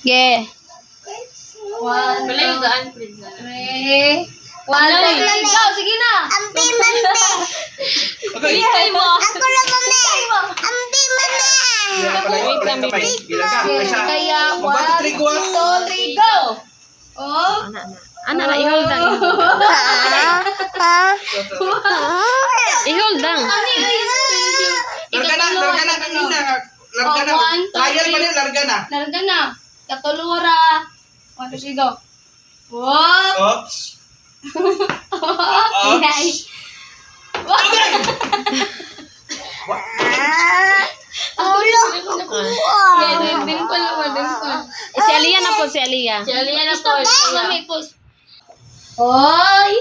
Ge. One, Wala yung gaan, please. three. One, two, three, go! Sige na! Ambi mame. Okay. Hintay mo. Ako lang mame. Ambi mame. Wait lang, kamay. Bilang ka. Ay, sa. Kaya, Mag 1, 2, 3, go ah. Two, three, go! Oh! Ana na, i-hold lang. I-hold lang. Larga na, larga na kanina. Larga na. Oh, one, two, Trial three. pa rin, larga na. Larga na. Katulura. One, two, three, go. Whoop! Oops. Yay. Okay! Ulo. Yeah, dimple ako, dimple. Eh, si Aliyah na po, si Aliyah. Si Aliyah na po. Stop, mami, post. Oy!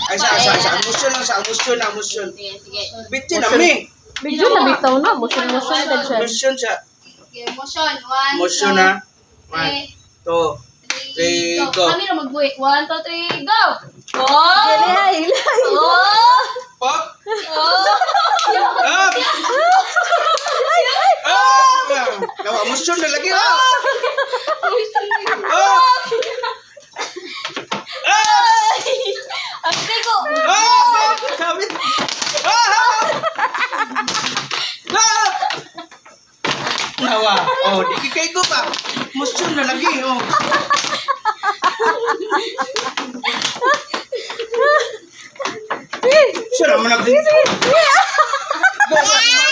Ay, sa. Emosyon lang, sa emosyon lang, emosyon. Sige, sige. Bitchin na, mi. Medyo nabitaw na. Motion-motion ka siya. Emosyon siya. Okay, motion. One, Emosyon two, na. One, three, two, three, go. Kami na magbuhi. One, two, three, go! Oh! Oh! Pop! Oh! Up! Up! Nawa, emosyon na lagi, ah! Up! Up! Ang ko! Up! Sabi! Up! Up! Nawa, oh, di kay ko pa. Emosyon na lagi, oh. Siya naman nag- Go, go.